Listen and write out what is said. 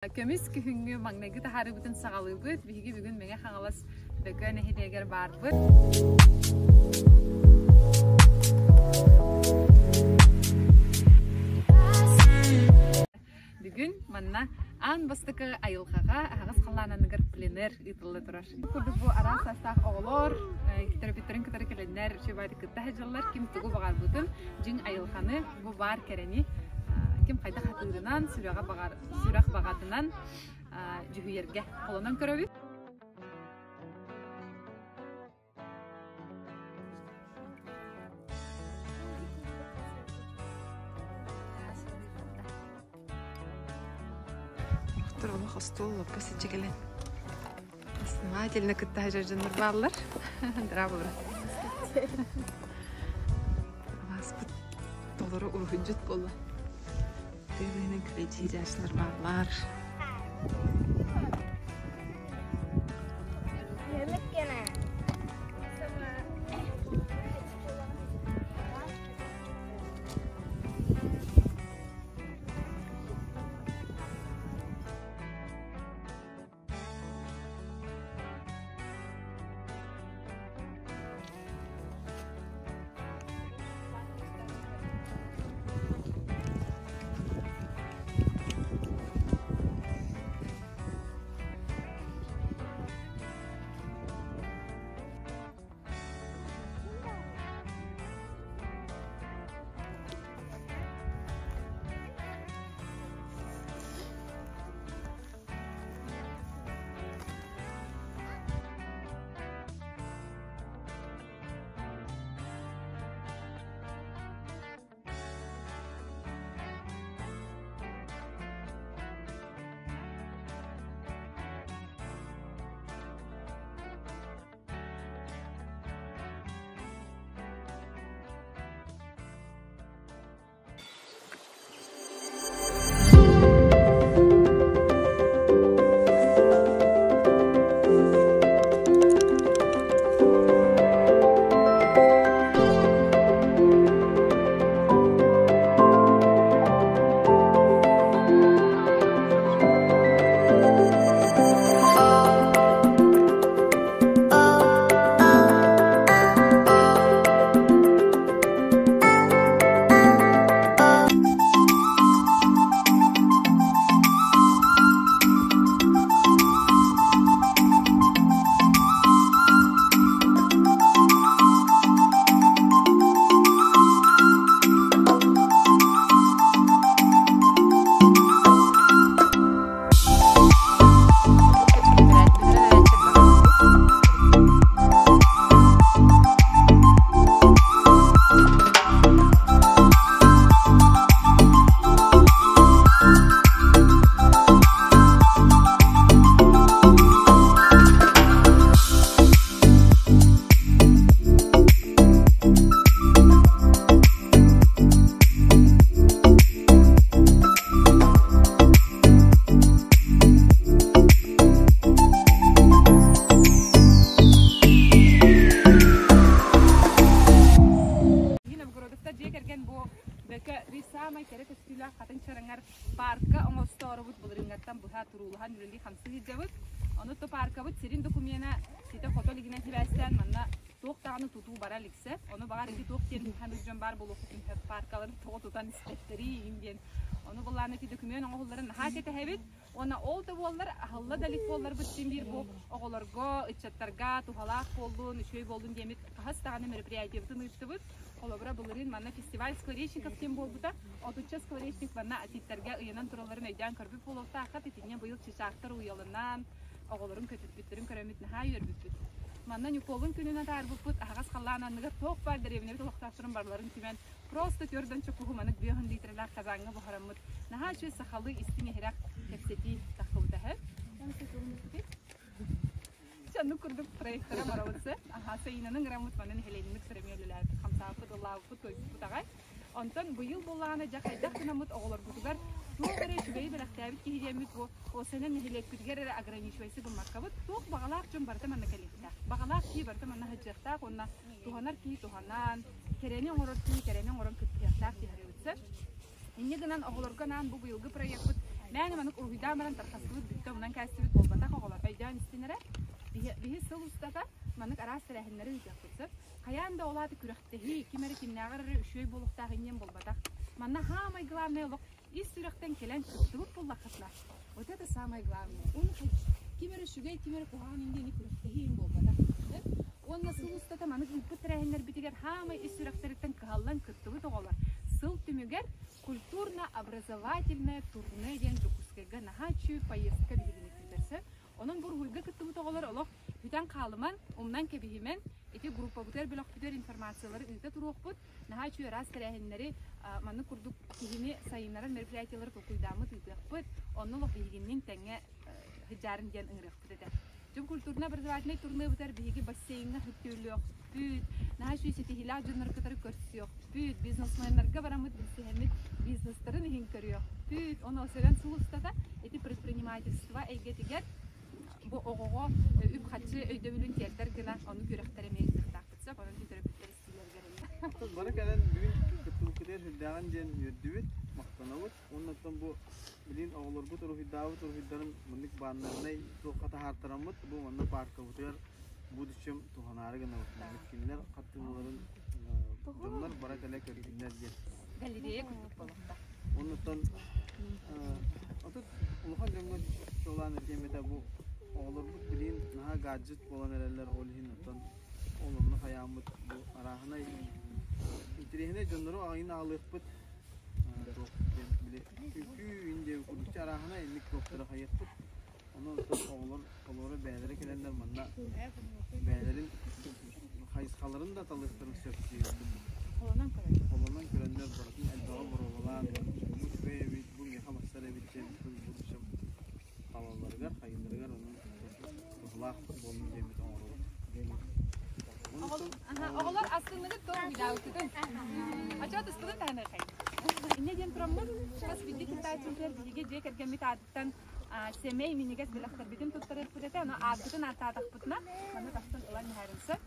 Көмүс күһүҥҥү маҥнайгы таһаарыыбытын саҕалыыбыт. Биһиги бүгүн Мэҥэ Хаҥалас Бөкө нэһилиэгэр баарбыт. Бүгүн манна аан бастакы айылҕаҕа аһаҕас халлаан анныгар пленэр ыытылла турар. Курдук бу араас саастаах оҕолор төрөппүттэрин кытары кэлэннэр үчүгэй кытта сылдьаллар. Ким тугу баҕарбытын, дьиҥ айылҕаны, бу баар кэрэни ким хайдах хатыырынан, сүрэҕэ баҕар сүрэх баҕатынан дьүһүйэргэ холонон көрөбүт. Олохтор олох остуол лоппа сиччэ кэлэн основательно кытта дьоннор бааллар. Драблара. Алааспыт толору уруһуйдьут буолла. Тыа күлэйдьиһиджааччылар бааллар. Новгородовтар дьиэ кэргэн бу Бөкө биир саамай кэрэ көстүүлээх хатыҥ чараҥар паарка оҥостоорубут былырыыҥҥаттан быһа туруулаһан үлэлии-хамсыы сылдьабыт. Ону то пааркабыт сирин докумена ситэ-хото илигинэн сибээстээн манна туох даҕаны тутуу бара иликсэ. Ону баҕар ити туох диэн ханнык дьон баар буолуохпутун сөп пааркаларын тоҕо тутан испэттэрий диэн. Ону былаан ити документ оҥоһулларын наһаа кэтэһэбит. Уонна ол да буоллар, аһылла да илик буолларбыт син биир бу оҕолорго, ыччаттарга туһалаах буоллун, үчүгэй буоллун диэммит хаһыс даҕаны мероприятиебытын ыыттыбыт. Холобура, былырыын манна фестиваль скворечников диэн буолбута. Отучча скворечник манна атиттарга ыйанан туралларын өйдөөн көрбүт буолуохтааххыт. Итиннэ быйыл чычаахтар уйалынан, оҕолорун көтүппүттэрин көрөммүт наһаа үөрбүппүт. Манна Ньукуолун күнүн атаарбыппыт аһаҕас халлаан анныгар туох баар дэриэбинэбит олохтоохторун барыларын түмэн просто төрдөн чокуһу манык бүөхүн литрэлээх казаҥҥа буһараммыт наһаа үчүгэй сахалыы истиҥ иһирэх кэпсэтии таххыбыта һэ. Чаннык курдук проекттара барабытсы. Аха, Саинаны ыҥыраммыт манан нэһилиэнньэник сөрөмүөлүлээбит, хамсааппыт, ыллаабыппыт, тойбуппут аҕай. Онтон быйыл буоллаҕына дьэ хайдах гынаммыт оҕолорбутугар туох эрэ үчүгэйи бэлэхтээбит киһи диэммит бу уопсайынан нэһилиэкпитигэр эрэ ограничивайсы гыммаккабыт туох баҕалаах дьон барыта манна кэлиэхтээх. Баҕалаах киһи барыта манна сылдьыахтаах уонна туһанар киһи туһанан, кэрэни оҥорор киһи кэрэни оҥорон кыттыһыахтаах диэхтээбит сөп. Инньэ гынан оҕолорго анаан бу быйылгы проекпыт Мээнэ маннык уруһуйдаан баран тархастыбыт бүттэ умнан кээстибит буолбатах оҕолор өйдөөн истин эрэ. Биһи сыл устата маннык араас тэрээһиннэри ыытыахпыт сөп. Хайаан да ол аата күрэхтэһии, ким эрэ кимнээҕэр эрэ үчүгэй буолуохтаах инниэн буолбатах. Манна хаамай главное олох ис сүрэхтэн кэлэн кыттыбыт буоллаххытына, вот это самое главное. Уонна ким эрэ үчүгэй, ким эрэ куһаҕан инниэн күрэхтэһии буолбатах. Уонна сыл устата маннык ыыппыт тэрээһиннэрбитигэр хаамай ис сүрэхтэриттэн кыһаллан кыттыбыт оҕолор сыл түмүгэр культурно-образовательное турне диэн Дьокуускайга наһаа үчүгэй поездка биһигини күүтэр сөп. Онон бу уруһуйга кыттыбыт оҕолор олох бүтэн хаалыман, умнан кэбиһимэн, ити группабытыгар бөлөхпүтүгэр информациялары ыыта туруохпут. Наһаа үчүгэй араас тэрээһиннэри маннык курдук киһини сайыннарар мероприятиелары толкуйдааммыт ыытыахпыт. Онно олох биһигинниин тэҥҥэ сыдьаарын диэн ыҥырыахпыт этэ. Дьон культурно-образовательнай турнебытыгар биһиги бассейҥҥа сөтүөлүөхпүт, наһаа үчүгэй ситиһиилээх дьоннору кытары көрсүөхпүт, бизнесменнарга бараммыт билсиһэммит бизнестарын иһин көрүөхпүт. Ону осөрөн сыл устата ити предпринимательство эйгэтигэр бу оҕоҕо үп-харчы өйдөбүлүн тиэрдэр гына ону күрэхтэр эмиэ ыытыахтаахпыт сөп. Онон төрөппүттэр истиилэригэр эмиэ. Бары кэлэн бүгүн кыттыбыккытыгар сүрдээҕин диэн үөрдүбүт, махтанабыт. Уонна оттон бу билигин оҕолорбут уруһуйдаабыт уруһуйдарын маннык бааннарынай туохха таһаартараммыт, бу манна пааркабытыгар будущем туһанаары гынабыт. Маннык кинилэр хартыыналарын дьоннор бара кэлэ көрдүннэр диэн. Галерея курдук буолуохтаах. Оннуттан отут улахан дьоҥҥо чуолаан этиэм этэ бу оҕолорбут билигин наһаа гаджет буолан эрэллэр, ол иһин оттон ол онно хайааммыт бу арааһынай интэриэһинэй дьоннору аҕайын аҕалыахпыт туох диэн били үҥкүү индия курдук арааһына инник туохтары хайыахпыт. Онон оҕолор олоро бэйэлэрэ кэлэннэр манна бэйэлэрин хайысхаларын да талыахтарын сөп диэбиппит. Холонон көрөннөр. Холонон көрөннөр барытын элбэҕи боруобалаан бу үчүгэй эбит, бу миэхэ барсар эбит диэн будущем талалларыгар, хайыыларыгар онон туһалаах буоллун диэммит оҥоробут. Оҕолор астынныгыт туох уйдаабыккытын? Оччоҕо тустубун таһыныахай. Инньэ диэн тураммыт, хас биирдии кыттааччыбытыгар биһиги дьиэ кэргэммит аатыттан сэмэй минньигэс бэлэхтэрбитин туттарыахпыт этэ. Ону ааккытын ааттаатахпытына, маны тахсан ылан иһэрин сөп.